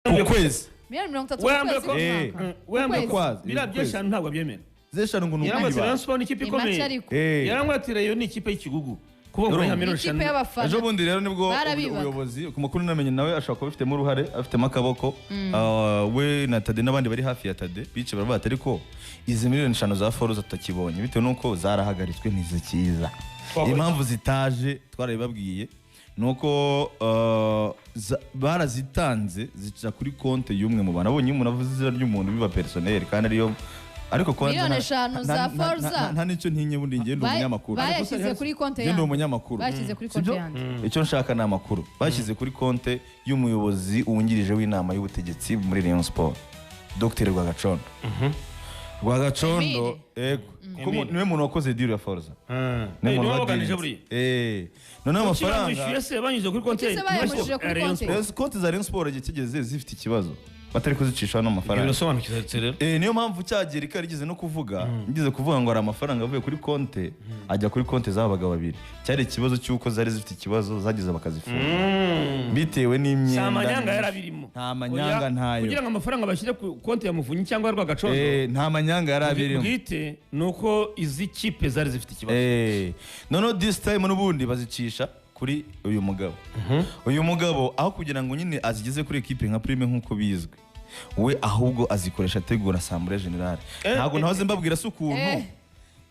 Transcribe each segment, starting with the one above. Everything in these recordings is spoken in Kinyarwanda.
Ku kwezi. Miliyoni 30 ku Weyambaye kwezi ku mwaka. Weyambaye Ku kwezi. biriya by'eshanu ntabwo abyemera. Zeshanu ngo ni Yarambwira ati ukwiba. Rayon Sports ni ikipe Ni make ikomeye. ariko. Yarambwira ati Rayon ni ikipe y'ikigugu, kuba ngo Urumva. miliyoni Ikipe 5. y'abafana. Ejo bundi rero nibwo Barabibaga. ubuyobozi, ku makuru namenye, nawe ashobora kuba abifitemo uruhare, afitemo akaboko. Ah, we na Tade n'abandi bari hafi ya Tade bice baravuga ati ariko izi miliyoni 5 za Foruza tutakibonye bitewe n'uko zarahagaritswe ntizikiza. Twakora Impamvu zitaje twarabibabwiye ni uko barazitanze zica kuri konti y'umwe mu bantu. Abonye umuntu avuze izina ry'umuntu biba personnel kandi ariyo, ariko kwanza Miliyoni 5 za Forza. nta n'icyo ntinye, bundi ngende umunyamakuru. Bayashyize kuri konti Ngende yandi. umunyamakuru. Bashyize kuri konti Sibyo? yandi. Icyo nshaka ni amakuru. Bashyize kuri konti y'umuyobozi wungirije w'inama y'ubutegetsi muri Rayon Sport, Dr Rwagacondo. Rwagacondo, yego. Kuko Emile. niwe muntu wakoze deal ya Forza. Eh, Niwe muntu niwe waganije wadealinze. buriya. Noneho Kuki amafaranga bamwishyuye se banyuze kuri konti Kuki se bayamujije kuri Rayon konti? Sports? Konti za Rayon Sport igihe kigeze zifite ikibazo, batari kuzicisha hano Ibyo amafaranga. birasobanukitse rero. Niyo mpamvu cyagera ikaba rigeze no kuvuga, ngeze kuvuga ngo hari amafaranga avuye kuri konte ajya kuri konte z'aba bagabo babiri, cyari ikibazo cy'uko zari zifite ikibazo, zagize bakazifunga bitewe n'imyenda. Si amanyanga yari abirimo? Nta manyanga, Oya, ntayo. kugira ngo amafaranga bashyire ku konti ya Muvunyi cyangwa ya Rwagacondo Nta manyanga yari abirimo. bwite, ni uko izi kipe zari zifite ikibazo. Noneho this time n'ubundi bazicisha kuri uyu mugabo. Uyu mugabo aho kugira ngo nyine azigeze kuri ekipe nka prime nk'uko bizwi, we ahubwo azikoresha ategura assemblée générale. Ntabwo nahoze mbabwira se ukuntu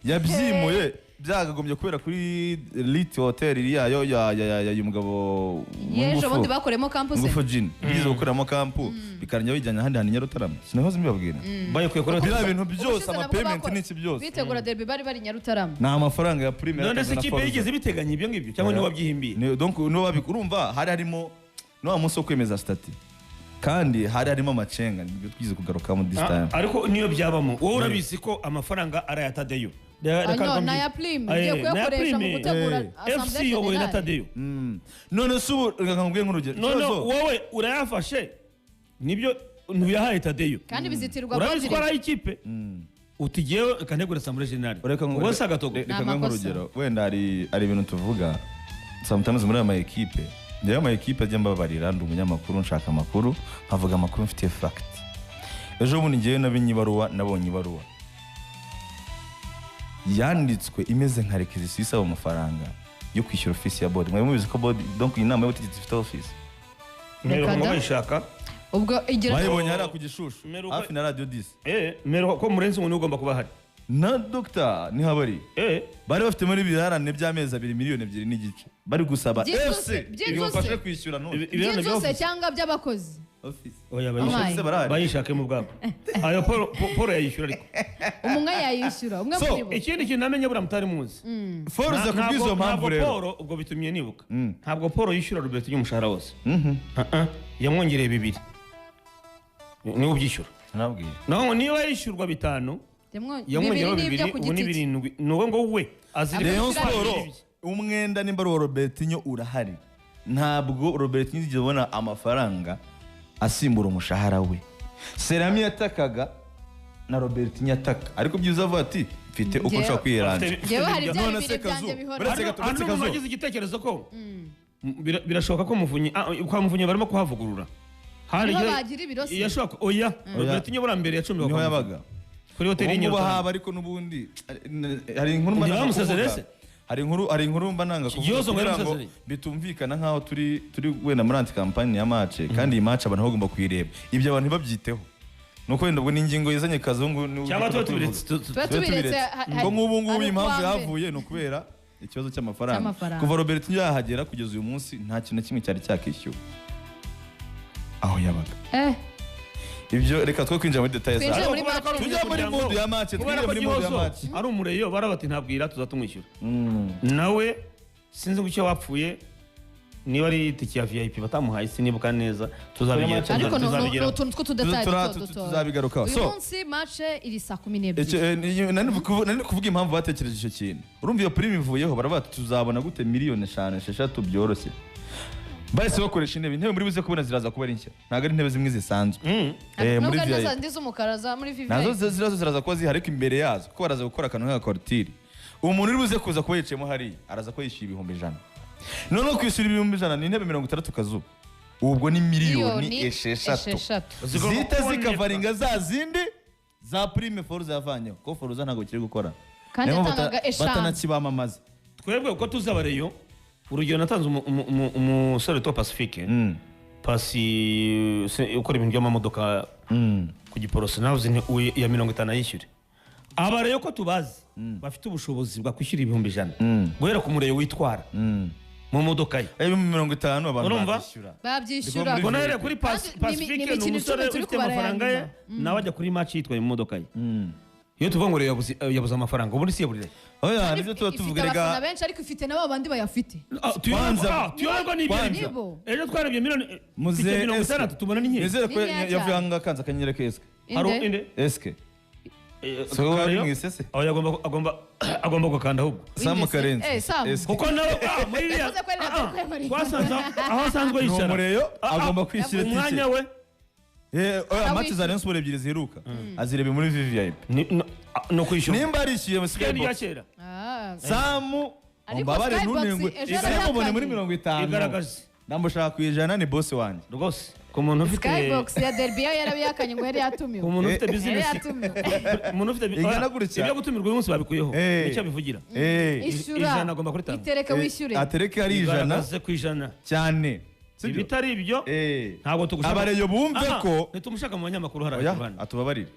yabyimuye? Byakagombye kubera kuri Elite Hotel iriya yo ya uyu mugabo Yejo w'ingufu. bundi bakoremo campus. Ngufu Gin bigeze gukoreramo camp, bikarangira bijyanye ahandi hantu i Nyarutarama. Sinahoze mbibabwira? Bayikuye kuri Biriya bintu byose, Ubushize nabwo ama payment n'iki byose, bitegura derby bari Nyarutarama. ni amafaranga ya prime None se yatanzwe na ikipe Forza. yigeze ibiteganya ibyo ngibyo cyangwa niwe wabyihimbiye? Donc niwe urumva hari harimo no munsi wo kwemeza statut, kandi hari harimo amacenga, nibyo twize kugarukamo this time. Ariko niyo byabamo, wowe urabizi ko amafaranga ari aya Tadeyo. Ah, no, ni aya prime ugiye kuyakoresha mu gutegura FC assemblée iyobowe na générale. Tadeyo. None se ubu reka nkubwire nk'urugero. None Ikibazo- wowe urayafashe, nibyo, ntuyahaye Tadeyo. Kandi bizitirwa Urabizi ko Bodri. ari ay'ikipe, uti jyewe reka ntegure assemblée générale. Reka Ubwo si agatogo? Reka Ni nguhe amakosa. nk'urugero. Wenda hari ibintu tuvuga sometimes muri aya ma ekipe. Njyewe ama ekipe ajya mbabarira, ndi umunyamakuru, nshaka amakuru, nkavuga amakuru mfitiye fact. Ejo bundi njyewe nabonye ibaruwa, nabonye ibaruwa yanditswe imeze nka réquisition isaba amafaranga yo kwishyura ofisi ya board. Mwari mubizi ko board, donc inama y'ubutegetsi ifite ofisi? Mperuka Reka ngo da. bayishaka. Ubwo igira Bayibonye hariya ku Gishushu, hafi na Radiyo 10. Mperuka ko Murenzi ngo niwe ugomba kuba ahari. Na Dogita niho abari. Bari bafite muri ibirarane by'amezi 2, miliyoni 2.5 bari gusaba By'inzu FC se, by'inzu ibafashe se. kwishyura none. Ibirarane By'inzu se by'ofisi. cyangwa by'abakozi? Office. Oya, Amaye. bayishake. Barahari. Bayishakemo ubwabo. Ayo Paul yayishyura ariko. Umwe yayishyura, umwe So, muri bo. Ikindi kintu namenye buriya mutari muzi. Forza, ku bw'izo mpamvu Ntabwo rero. Paul, ubwo bitumye nibuka, ntabwo Paul yishyura Robert umushahara wose. Ah, ah, yamwongereye bibiri, niwe ubyishyura. Nabwiye. Naho ngo niba yishyurwa bitanu, yamwongereho Bibiri bibiri, n'ibyo ku ubu ni giti cye. 7. Ni uwo ngo we azirika. Rayon Amashyirahamwe. Sport, umwenda nimba ari uwa Robertinho urahari. Ntabwo Robertinho yigeze abona amafaranga asimbura umushahara we. Serami yatakaga na Robertinho ataka, ariko byiza avuga ati mfite uko nshobora kwiranja. Njyewe hari bya None bibiri se Kazu, byanjye bihora. uretse gato, Hano uretse umuntu Kazu. wagize igitekerezo ko birashoboka ko Muvunyi, kwa Muvunyi barimo kuhavugurura. Hari Niho igihe- bagira ibiro se? Yashoboka, oya, Robertinho buriya mbere yacumbikaga Niho kwa Muvunyi. yabaga. Kuri hoteli Ubu ngubu y'Inyarutarama. haba, ariko n'ubundi hari inkuru mba nanga Ntibamusezerere kuvuga. se? Hari inkuru mba nanga kuvuga Kiyozo ngo kugira ngo yaramusezereye. bitumvikana nkaho turi wenda muri anti campagne ya match, kandi iyi match abantu bagomba kuyireba. Ibyo abantu ntibabyiteho, nuko wenda ubwo ni ingingo yizanye Kazungu Cyangwa tuba tubiretse Tuba tubiretse. Ngo nk'ubu ngubu Hari impamvu ukuwa mbere. yahavuye ni ukubera ikibazo cy'amafaranga. Cy'amafaranga. Kuva Robert yahagera kugeza uyu munsi nta kintu na kimwe cyari cyakishyuwe aho yabaga. Ibyo reka twe kwinjira muri details Twinjire zacu. muri Kubera ko ari match. Tujya muri umunyamuryango, mood ya match, kubera twinjire ko muri mood ya Gihozo match. ari umureyo, barabati ntabwira tuzatumwishyura. Nawe sinzi ngo icyo wapfuye, niba ari itike ya VIP batamuhaye, sinibuka neza. Tuzabigira, Ariko ni tuzabigeraho. utuntu tw'utudetayi duto duto. Tuzabigarukaho. Uyu So, munsi match iri saa 12. Icyo, nari kuvuga impamvu batekereje icyo kintu. Urumva iyo prime ivuyeho, baravuga bati tuzabona gute miliyoni 5, 6 byoroshye? Bahise bakoresha intebe. Intebe muri buze kubona ziraza kuba ari nshya, ntabwo ari intebe zimwe zisanzwe. Muri Nubwo ari na VIP. za zindi z'umukara za muri VVIP. Nazo ziraza kuba zihari, ariko imbere yazo kuko baraza gukora akantu nk'agakorotire. Umuntu uri buze kuza kuba yicayemo hariya araza kuba yishyuye 100,000. Noneho kwishyura 100,000 ni intebe 60 kazuba. Ubwo ni 6 miliyoni. Zigomba Zihita kuboneka. zikavaringa za zindi za prime Foruza yavanyeho, ko Foruza ntabwo kiri gukora. Kandi Niyo mpamvu yatangaga 5. batanakibamamaza. Twebwe uko tuzi abareyo, urugero natanze umusore witwa Pacifique, Pasi ukora ibintu by'amamodoka ku Giporoso, navuze nti iya 50 ayishyure. Abareyo ko tubazi bafite ubushobozi bwakwishyura 100,000 guhera ku mureyo witwara mu modoka ye. 50,000 abantu Urumva? babyishyura. Babyishyura. Ubwo nahereye kuri Kandi Pacifique, ni ni imikino umusore 10 turi ufite kubara ya amafaranga ye, nyuma. nawe ajya kuri match yitwaye mu modoka ye. Iyo tuvuga ngo rero yabuze amafaranga, ubundi si yaburire. Oya, Kandi nibyo tuba ifite tuvuga abafana rega. benshi, ariko ifite n'abo bandi bayafite. Tuyoberwa n'ibyo Kwanza. aribyo. Nibo. Ejo twarebye miliyoni Muze itike mirongo Eske. itandatu tubona ni nkeya. Nizere ko Ni nkeya yavuye cyane. aha ngaha akanze akanyenyeri ka Eske. Hari Inde? inde? Eske. So wowe wari Kareyo? mu isese? Oya, agomba gukanda ahubwo. Sam Winde se? Karenzi. Sam. Eske. Kuko nawe muri iriya Yavuze ko ari nabyo kwemera. twasanze aho asanzwe Ni yicara. umureyo, agomba kwishyura Umwanya itike. we. Oya, Awishyura. match za Rayon Sports ebyiri ziheruka azirebe muri VVIP. No kwishyura. Nimba arishyuye mu Kandi Skybox. kera. Samu, Ariko umbabare, Skybox ntunengwe. ejo Samubone yarahakanye. muri 50. Igaragaze. Ndamushaka ku 100, ni boss wanjye. Rwose ku muntu ufite Skybox ya derby yo yarabihakanye ngo yari ku yatumiwe. muntu ufite Yari business, yatumiwe. umuntu ufite Ingana gutya. Ibyo gutumirwa uyu munsi babikuyeho. Nicyo abivugira. Ishyura. 100 agomba kuritanga. Itereke wishyure. Atereke ari 100 Igaragaze ku 100. cyane. Sibyo? Ibitari ibyo ntabwo tugushaka. Abareyo bumve ko ntitumushaka mu banyamakuru hariya Oya, ku ruhande. atubabarire.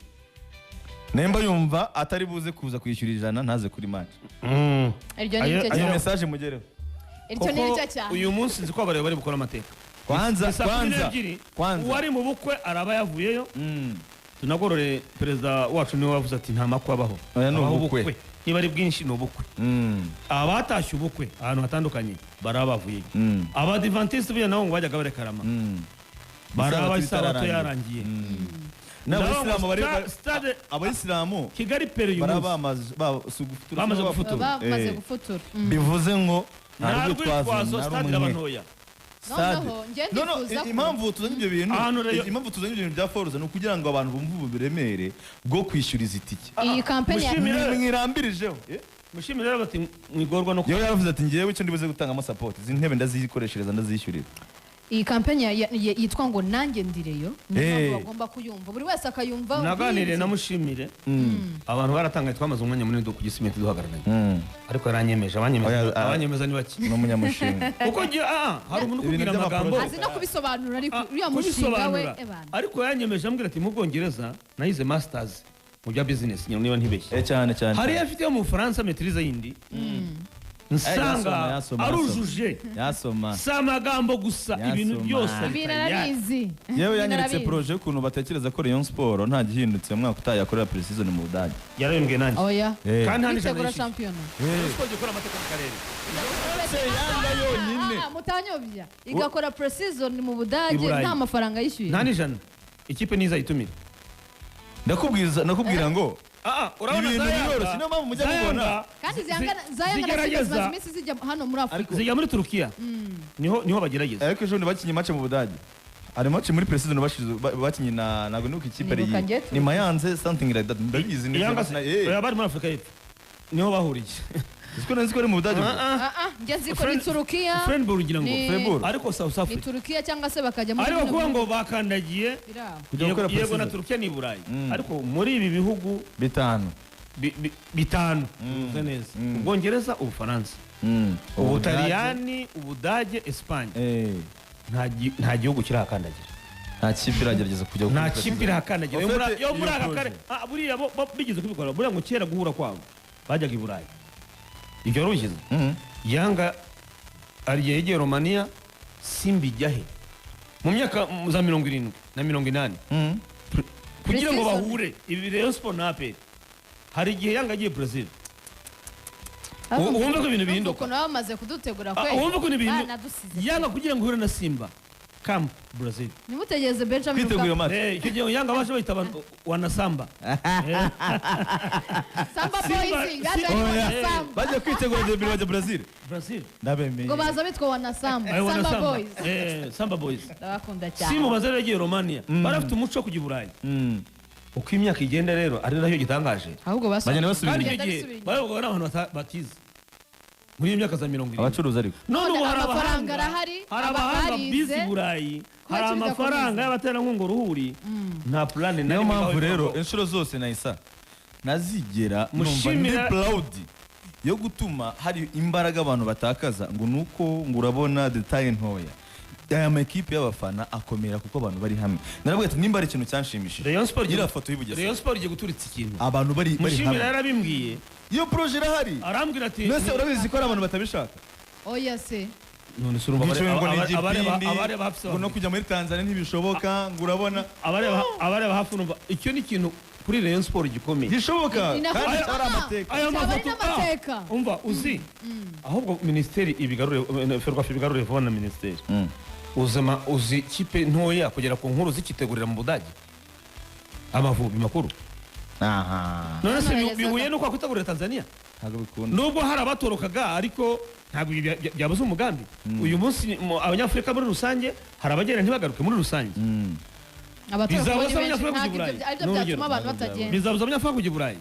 Nimba yumva atari buze kuza kwishyura 100, ntaze kuri match. Iryo ni Ayo- ryo Iyo cyane. message mugereho. Iryo ni Kuko ryo cyane. uyu munsi nzi ko abareyo bari bukora amateka. Kwanza Ni saa kumi kwanza n'ebyiri, kwanza. uwari mu bukwe araba yavuyeyo. Tunagorore perezida wacu, niwe wavuze ati nta makwe abaho. Oya, ni Habaho ubukwe. Niba ari bwinshi ni ubukwe. Abatashye ubukwe ahantu hatandukanye baraba bavuyeyo. Abadivantisiti burya nabo ngo bajyaga barekarama, baraba Isabato isabato itararangira. yarangiye. N'abayisilamu bari Stade abayisilamu Kigali Pere uyu baraba munsi bamaze si ugufutura, Bamaze si gufutura. Bamaze gufutura. Bivuze ngo nta Nta rwitwazo rwitwazo, na stade iraba rumwe. ntoya. Stade. Noneho, njye No, no, ndifuza ko- impamvu tuzanye ibyo bintu Ahantu rero- impamvu tuzanye ibyo bintu bya Foruza ni ukugira ngo abantu bumve uburemere bwo kwishyura izi tike. Iyi kampeni ya Mushimire. Mwirambirijeho. Mushimire rero bati mwigorwa no Yewe, yaravuze ati ngewe icyo ndibuze gutangamo support, izi ntebe ndazikoreshereza, ndazishyurira. Iyi kampeni yitwa ngo nanjye ndireyo, niyo mpamvu bagomba kuyumva, buri wese akayumva. Naganiriye ubwinshi. na Mushimire, abantu baratangaye, twamaze umwanya munini ku Gisimenti duhagararanye, ariko yaranyemeje. Abanyemeza Oya, abanyemeza ni bake. Ni umunyamushinga. Kuko hari umuntu Ibintu ukubwira amagambo by'amaproject. Azi no kubisobanura, ariko uriya mushinga we kubisobanura. ebana. Ariko yanyemeje ambwira ati mu Bwongereza nayize masters mu bya business, nyine niba ntibeshye. Cyane cyane. Hari iyo afite yo mu Bufaransa maîtrise yindi, nsanga Yasoma, yasoma, arujuje. Yasoma. Si amagambo gusa, Yasoma. ibintu byose Ibintu tayari. arabizi. Yewe, Ibintu yanyeretse arabizi. projet y'ukuntu batekereza ko Rayon Sport nta gihindutse mu mwaka utaha yakorera pre-season mu Budage. Yarabimbwiye nanjye. Oya. Kandi nta n'ijana Kwitegura yishyuye. shampiyona. Rayon Sport ikora amateka mu karere. Yanga yonyine. Mutanyobya igakora pre-season mu I Budage Burayi. nta mafaranga yishyuye. Nta n'ijana, ikipe nizayitumira. Ndakubwiza, nakubwira ngo Urabona ibintu za Yanga- biroroshye, niyo mpamvu mujya za mubona. Yanga Kandi ziyangana zayangana zigerageza- zimaze iminsi zijya hano muri Afurika. Zijya muri Turukiya, niho bagerageza. Ariko ejo bundi bakinye match mu Budage, hari match muri pre-season bashize bakinye na, ntabwo nibuka ikipe ari Nibuka iyi. njye Ni Mayanze something like that, ndabizi ni Yanga oya, bari muri Afurika y'Epfo niho bahuriye. Siko nzi ko ari mu Budage. Njye nzi ko ni Turukiya. Freiburg ngira ngo Freiburg. ariko South Ni Africa. Turukiya cyangwa se bakajya muri Ariko bino kuvuga bihugu ngo bakandagiye biri aho. Kujya gukora yego na pre-season. Turukiya ni i Burayi, ariko muri ibi bihugu 5 bitanu bivuze neza, Ubwongereza, Ubufaransa, Ubutaliyani, Ubudage, Espagne, nta gihugu kirahakandagira. Nta kipe iragerageza kujya Nta gukora kipe pre-season. irahakandagira yo Ofete, yo muri iyo aka karere. projet. Buriya bo bigeze kubikora, buriya ngo kera guhura kwabo bajyaga i Burayi, ibyo wari ubishyize. Yanga hari igihe yegeye Romania, Simba ijya he mu myaka za 70 na 80 kugira ngo Pre-season. bahure. Ibi Rayon Sport na APR, hari igihe Yanga agiye Brazil. Wumve ko ibintu bihinduka. Ukuntu baba bamaze kudutegura kweli. Wumve ko ibintu bihinduka. Banadusize. Yanga kugira ngo ihure na Simba Camp Brazil. Nimutegereze Benjamin Kwitegura iyo Mkapa. match. Icyo gihe Yanga baje bahita abantu wanasamba. Samba Simba- Boys baje ari Oya. Wanasamba. Bajya kwitegura debut bajya Brazil. Brazil. Ndabemeye. Ngo baza bitwa Wanasamba. Ayo, Samba Wanasamba. Boys. Samba Boys. Ndabakunda cyane. Simba baza rero yagiye Romania, bari bafite umuco wo kujya i Burayi. Uko imyaka igenda rero ari nacyo gitangaje. Ahubwo Bagenda basubira Kandi inyuma. icyo gihe Bagenda basubira inyuma. bayoborwaga n'abantu batize. Muri iyo myaka za 70. Abacuruzi ariko. None ubu hari Amafaranga abahanga, arahari, hari abahanga abarize. bize i Burayi, Kuba hari kibidakomeza. amafaranga y'abaterankunga uruhuri, nta plan na Niyo rimwe mpamvu ibaho rero ivuga ngo inshuro zose nahisa nazigera numva ndi proud yo gutuma hari imbaraga abantu batakaza ngo nuko ngo urabona detail ntoya. Aya makipe y'abafana akomera kuko abantu bari hamwe. Narabwiye ati nimba ari ikintu cyanshimishije, Rayon Sport iriya foto y'Ubugesera, Rayon Sport igiye guturitsa ikintu. Abantu bari Mushimira hamwe. yarabimbwiye. Iyo projet irahari. Arambwira ati Mbese urabizi ko hari abantu batabishaka? Oya se. None se urumva Bwicaye ngo ni abareba igipindi, abareba hafi ngo no kujya muri Tanzania ntibishoboka, ngo urabona abareba hafi, urumva icyo ni ikintu kuri Rayon Sport gikomeye. Gishoboka Ni nako kandi bituma. cyari amateka. Aya Cyaba ari mafoto n'amateka. Umva, uzi ahubwo minisiteri ibigarure, Ferwafa ibigarure vuba na minisiteri. Uzima uzi kipe ntoya kugera ku nkuru zikitegurira mu Budage Amavubi makuru? Aha. None se Amaherezo bihuye nuko wakwitegurira Tanzania? Ntabwo bikunda. Nubwo hari abatorokaga, ariko ntabwo ibi byabuze umugambi. Uyu munsi Abanyafurika muri rusange hari abagenda ntibagaruke muri rusange. Abatora Bizabuza kuba ni benshi, Abanyafurika kujya i ntabwo Burayi. ibyo aribyo Ni urugero. byatuma abantu batagenda. Bizabuza Abanyafurika kujya i Burayi,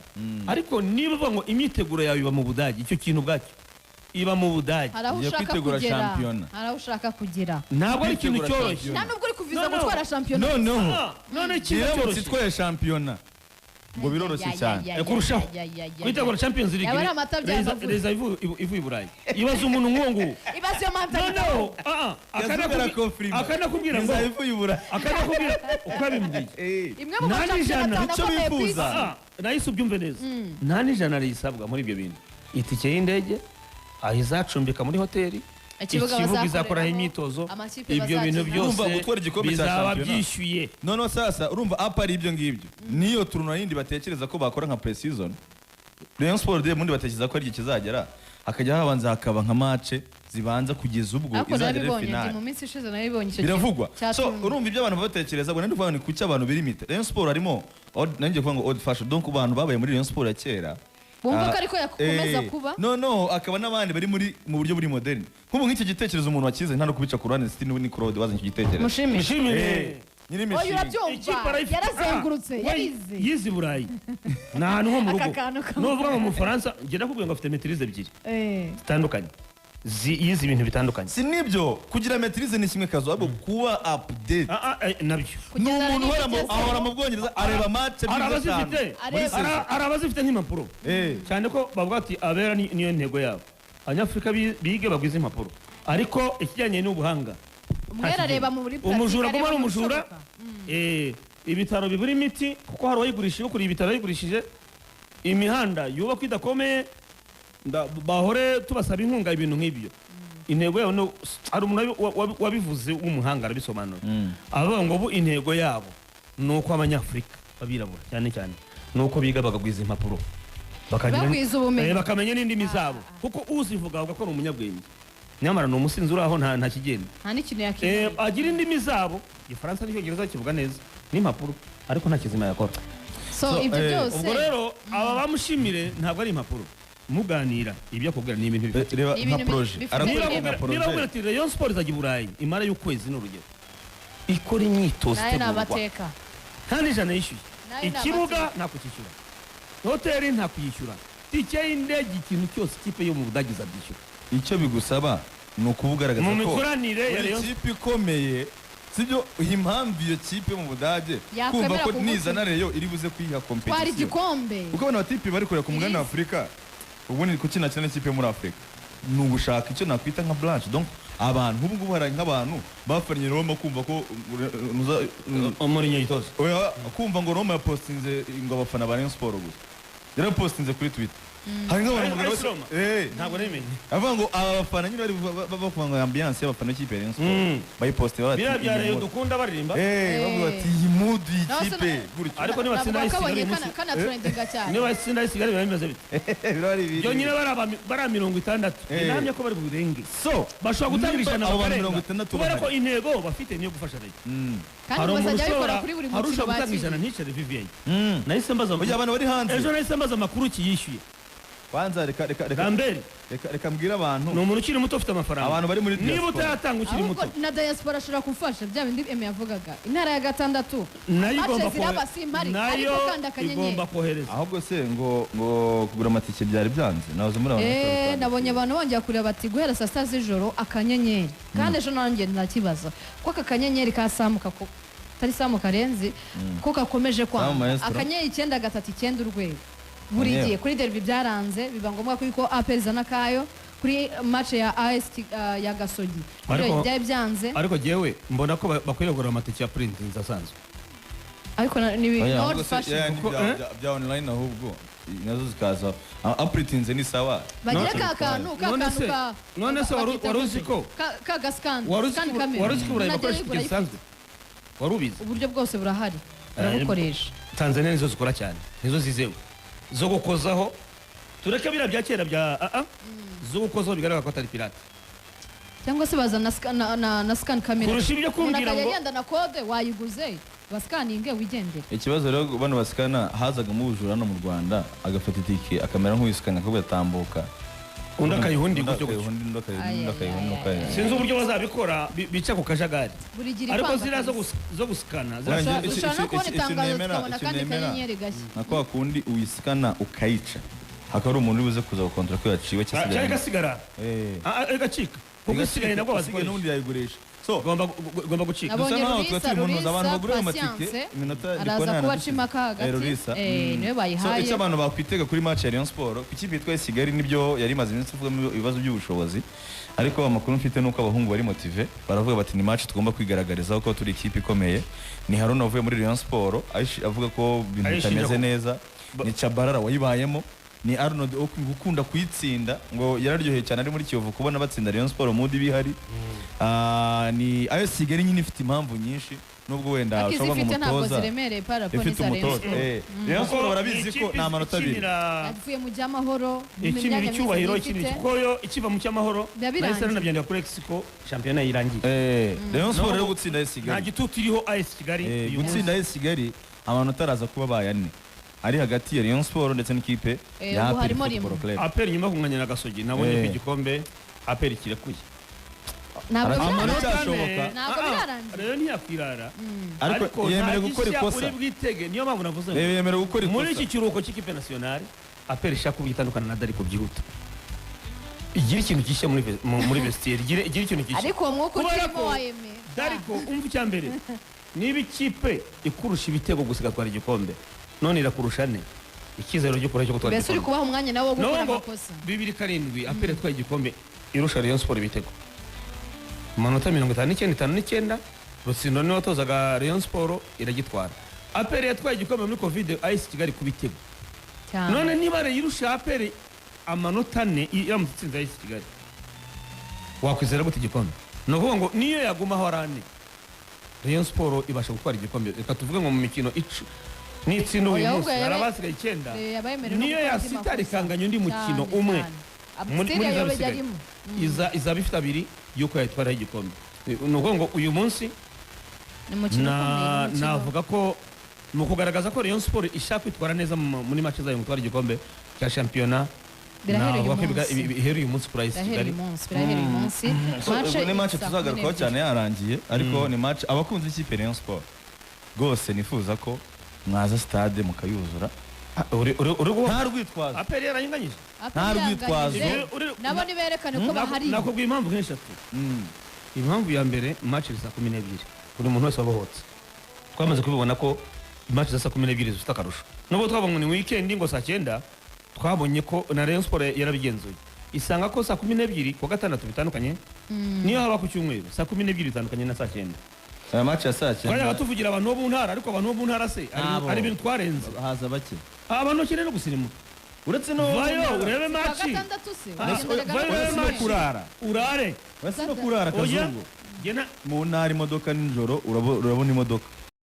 ariko niba uvuga ngo imyiteguro yawe iba mu Budage, icyo kintu ubwacyo iba mu Budage, Hari aho Ugiye ushaka kwitegura kugera. shampiyona. Hari aho ushaka kugera. Ntabwo ari ikintu Kwitegura cyoroshye. Nta nubwo uri kuviza No, no. gutwara shampiyona. Noneho None ikintu iramutse cyoroshye itwaye shampiyona ngo biroroshye cyane. Kurushaho kwitegura Champions League. Yaba ari amata byavavuye. Reza ivuye i Burayi, ibaza umuntu nk'uwo nguwo. Ibaze iyo mentalité. Noneho Yazubera. akanakubwira ngo Izaba ivuye i Burayi. Akanakubwira uko yabimbwiye. Imwe mu Nta mashampiyona n'ijana. atanu Icyo akomeye ku bifuza. isi. Nahise ubyumve neza, nta n'ijana risabwa muri ibyo bintu: itike y'indege, aho izacumbika muri hoteli, Ikibuga ikibuga izakoraho bazakoreramo, imyitozo, amakipe ibyo bintu bazakina. byose Urumva gutwara igikombe cya bizaba shampiyona. byishyuye. Noneho sasa urumva apa ari ibyo ngibyo, niyo tournoi yindi batekereza ko bakora nka pre-season Rayon Sport de mundi, batekereza ko ari igihe kizagera hakajya habanza hakaba nka match zibanza kugeza ubwo Ariko izagera narabibonye ndi finale. mu minsi ishize, narabibonye icyo Biravugwa. kintu cya So tournoi. urumva ibyo abantu batekereza ngo nandi kuvuga ni kuki abantu birimite Rayon Sport harimo nanjye kuvuga ngo old fashion, donc abantu babaye muri Rayon Sport ya kera. Bumva ko ariko yakomeza kuba. No akaba n'abandi bari muri mu buryo buri moderne, nk'ubu nk'iki gitekerezo umuntu wakize nta no kubica ku ruhande, City ni Claude wazanye icyo gitekerezo. Mushimire. Mushimire. Nyiri Oya, imishinga. urabyumva. Ikipe arayifite. Yarazengurutse. We Yarize. Yize i Burayi, ni ahantu ho mu Aka rugo. kantu kamwe. Nuvuga ngo mu Bufaransa, njye nakubwiye ngo afite maîtrise ebyiri zitandukanye. Yize ibintu bitandukanye. Si nibyo, kugira maîtrise ni kimwe kazo, ahubwo kuba update. Nabyo. Ni Kugendana umuntu uhora n'ibigezweho. ahora mu Bwongereza, areba match Hari ebyiri eshanu abazifite muri Areba. saison. Hari abazifite nk'impapuro, cyane ko bavuga ati abera niyo ntego yabo, Abanyafurika bige bagwize impapuro, ariko ikijyanye n'ubuhanga Umwera areba muri pratique, umujura areba kuba ari mu umujura. bishoboka. Ibitaro bibura imiti kuko hari uwayigurishije, ukuriye ibitaro yayigurishije, imihanda yubakwa idakomeye, bahore tubasaba inkunga, ibintu nk'ibyo. Intego yabo hari umuntu wabivuze w'umuhanga arabisobanura, avuga ngo ubu intego yabo ni uko Abanyafurika b'abirabura cyane cyane ni uko biga bakagwiza impapuro, Bagwiza ubumenyi. Bakamenya n'indimi zabo, kuko uzivuga avuga ko ari umunyabwenge, nyamara ni umusinzi uri aho nta kigenda. Nta n'ikintu yakimara. Agira indimi zabo, Igifaransa n'Icyongereza kivuga neza n'impapuro, ariko nta kizima yakora. So So, ibyo byose. Ubwo rero aba bamushimire ntabwo ari impapuro, muganira ibyo akubwira ni ibintu bifite Reba Ni nka ibintu projet bifite arakwereka ireme. nka Niba projet. akubwira ati Rayon Sport izajya i Burayi imara y'ukwezi, ni urugero, ikora imyitozo Nayo ni itegurwa, amateka. nta n'ijana yishyuye, Nayo ni ikibuga amateka. nta kukishyura, hoteli nta kuyishyura, tike y'indege, ikintu cyose ikipe yo mu Budage izabyishyura. Icyo bigusaba ni ukubugaragaza Mu ko mikoranire ya uri Rayon ikipe ikomeye, sibyo? Impamvu iyo kipe yo mu Budage Yakwemera kumva ko kugutuza. nizana Rayon iri buze kuyiha Twara competition, igikombe. kuko abantu batipi bari kureba ku mugabane wa Afurika, ubundi kuki nakina n'ikipe yo muri Afurika? Ni ugushaka icyo nakwita nka branch, donc abantu nk'ubu ngubu hari nk'abantu bafannye Roma kumva ko Muri nyitozo. Oya, kumva ngo Roma yapostinze ngo abafana ba Rayon Sport gusa, yarapostinze kuri Twitter, hari nk'abantu Ari bose Roma? Ntabwo nemenye. Avuga ngo aba bafana nyine bari bavuga ngo ambiance y'abafana b'ikipe ya Rayon Sport bayipostinze bati Biriya bya iyi Rayon mood. dukunda baririmba. Bavuga bati iyi mood Naho se y'ikipe gutyo. Ariko niba Navuga tsinda ko ayisigaye abonye uyu munsi- kana trendinga cyane. Niba itsinda y'Ikigali biba bimeze bite? Biba ari ibiri. Byonyine bari 60, inahamya ko bari burenge, So bashobora gutanga nimba 100 abo bantu bakarenga, 60 kubera ko bahari. intego bafite niyo gufasha Rayon. Kandi Hari umuntu bazajya babikora ushobora kuri buri hari mukino ushobora gutanga bakiriye. 100 nticare VVA. Nahise mbaza Oya, abantu bari hanze. Ejo nahise mbaza amakuru ki yishyuye. Kwanza reka reka reka Lambert reka reka mbwire abantu ni umuntu ukiri muto ufite amafaranga. Abantu bari muri niba diaspora. utayatanga ukiri Ahubwo muto, na diaspora ashobora gufasha bya bindi Eme yavugaga, intara ya gatandatu nayo match igomba ziraba simpari, nayo ariko kanda akanyenyeri. Igomba kohereza. Ahubwo se ngo kugura amatike byari byanze, nahoze muri abantu Nabonye abantu bongera kureba bati guhera saa 6 z'ijoro akanyenyeri, kandi ejo nanjye ntakibaza ko aka kanyenyeri ka Samu kako tari Samu Karenzi ko gakomeje Samu kwanga. Maestro. Akanyenyeri 939# buri Kanyenyeri. gihe kuri derby byaranze, biba ngombwa ko APR izana kayo kuri match ya AS ya Gasogi. Byari byanze. Ariko jyewe mbona ko bakwiriye kugura amatike ya printing asanzwe. Ariko ni Oya, old ahubwo se, fashion. ya yandi Kuko, eh? bya online, ahubwo nazo zikaza apuritinze ni sawa. Bagira None- ka kantu ka none kantu se- ka none se bakita wari uzi gute? ko- Ka gascan Wari uzi scan ko camera. wari uzi ko i Burayi Najya bakoresha yigura itike zisanzwe? Wari ubizi? Uburyo bwose burahari, barabukoresha. Tanzania nizo zikora cyane, nizo zizewe zo gukozaho. Tureke biriya bya kera bya zo gukozaho bigaragara ko atari pirate. Cyangwa se bazana na scan camera. Kurusha ibyo Umuntu kumbwira akajya ngo- agenda na kode wayiguze, basikaninge wigendere. Ikibazo rero, bano basikana hazagamo ubujura hano mu Rwanda, agafata itike akamera nk'uyisikana akatambuka, Undi akayiha undi undi gutyo akayiha gutyo. undi, undi akayiha Ay, undi, ay, akayiha undi, ay, akayiha ay, undi. Sinzi uburyo bazabikora bica ku kajagari. Buri gihe Ariko iri kwanga ziriya kabisa. zo gusikana Oya, ziriya- Ushobora no kubona itangazo tukabona icyo akandi nemera, kanyenyeri gashya. nka kwa kundi uyisikana ukayica, hakaba hari umuntu uri buze kuza gukontora ko yaciwe cyangwa Cyangwa igasigara. Igacika kuko isigaye nabwo isigaye bazikoresha. N'ubundi yayigurisha, so Igomba gucika. Nabonye Dusa naho Rurisa, tuba turi mu ntuza, abantu Rurisa bagura ayo matike, Patience, iminota ndi araza kubona kubaca yanadushize. impaka hagati. Rurisa. Niwe So, bayihaye. icyo abantu bakwitega kuri match ya Rayon Sport ku ikipe yitwa AS Kigali, nibyo yari imaze iminsi ivugamo ibibazo by'ubushobozi, ariko amakuru mfite nuko abahungu bari motivé, baravuga bati ni match tugomba kwigaragarizaho ko turi ikipe ikomeye. Ni Haruna wavuye muri Rayon Sport avuga ko ibintu Ayishinja bitameze ko- neza, ni Chabarara wayibayemo, ni Arnold ukunda kuyitsinda, ngo yararyoheye cyane ari muri Kiyovu kubona batsinda Rayon Sport mudi bihari. Ni AS Kigali nyine ifite impamvu nyinshi, nubwo wenda Ariko ushobora ngo izifite ntabwo umutoza ziremereye parapo ifite n'iza Rayon umutoza. Sport. Rayon Sport Kuko barabizi ni ko ni amanota abiri. Yavuye mu by'amahoro, mu Ikinira myanya icyubahiro, myiza ikinira ifite. kuko yo ikiva mu cy'amahoro Biba birangiye. nahise nanabyandika kuri X ko shampiyona irangiye. Rayon Sport No, rero gutsinda AS nta Kigali, gitutu iriho AS Kigali uyu munsi. Gutsinda AS Kigali, amanota araza kuba abaye ane ari hagati ya Rayon Sport ndetse n'ikipe ya Ubu APR harimo Football rimwe. Club. APR nyuma yo kunganya na Gasogi nabonye ko igikombe APR kirekuye. Ntabwo Amanota birarangiye. Aracyashoboka. Ntabwo birarangiye. Rero ntiyakwirara, Ariko yemerewe nta gukora gishya ikosa. uri bwitege, niyo mpamvu navuze ngo Yemerewe gukora muri ikosa. iki kiruhuko cy'ikipe nationale APR ishaka uburyo itandukana na Dariko byihuta, igira ikintu gishya muri vestiaire, igire ikintu gishya. Ariko uwo mwuka Kubera ukirimo ko wa Eme. Dariko, umva, icya mbere niba ikipe ikurusha ibitego gusa igatwara igikombe, none irakurusha ane, icyizere cyo gutwara Mbese uri igikombe. kubaha umwanya nawe wo gukora Ngo amakosa. 2007 APR yatwaye igikombe irusha Rayon Sport ibitego amanota 59, 59. Rutsindo niwe watozaga Rayon Sport iragitwara. APR yatwaye igikombe muri Covid AS Kigali ku bitego. Cyane. None niba irusha APR amanota ane, iramutse itsinze AS Kigali, wakwizera gute igikombe? Ni ukuvuga ngo niyo yagumaho ari ane, Rayon Sport ibasha gutwara igikombe. Reka tuvuge ngo mu mikino nitsinda uyu Oya, munsi ahubwo hari abasigaye icyenda. Yaba yemerewe no Niyo gukora andi yasitara makosa. ikanganya undi mukino Cyane, umwe cyane. muri Still za yobe bisigaye. yarimo. Izaba ifite abiri y'uko yayitwaraho igikombe. Ni ukuvuga ngo uyu munsi Ni umukino ukomeye, ni umukino. navuga ko ni ukugaragaza ko Rayon Sport ishaka kwitwara neza muri match zayo mu gutwara igikombe cya shampiyona. Birahera uyu Navuga ko munsi. ihera uyu munsi kuri AS Birahera Kigali. uyu munsi, birahera uyu munsi. So, Match ubwo ni match saa kumi tuzagarukaho n'ebyiri. cyane yarangiye, ariko ni match abakunzi b'ikipe Rayon Sport rwose nifuza ko mwaza stade mukayuzura. Uri guha Nta rwitwazo. APR yarayinganyije. APR Nta rwitwazo. iranganyije. Nabo niberekane ko bahari. Nakubwiye impamvu nk'eshatu. Impamvu ya mbere, match iri saa 12, buri muntu wese wabohotse. Twamaze kubibona ko match za saa 12 zifite akarusho, nubwo twabonye ngo ni weekend ngo saa 9. Twabonye ko na Rayon Sport yarabigenzuye isanga ko saa 12 kuwa gatandatu bitandukanye niyo haba ku cyumweru, saa 12 bitandukanye na saa 9. Aya match ya saa Twajyaga 9 tuvugira abantu bo mu ntara, ariko abantu bo mu ntara se Abo. hari ibintu twarenze. Haza bake. Abantu bakeneye no gusirimuka. Uretse no Vayo urebe Kuwa match. gatandatu se Vayo wagenderaga no urebe Uretse no match. kurara. Urare. Uretse no kurara, Oya kazungu, jye mu ntara imodoka nijoro urabona imodoka.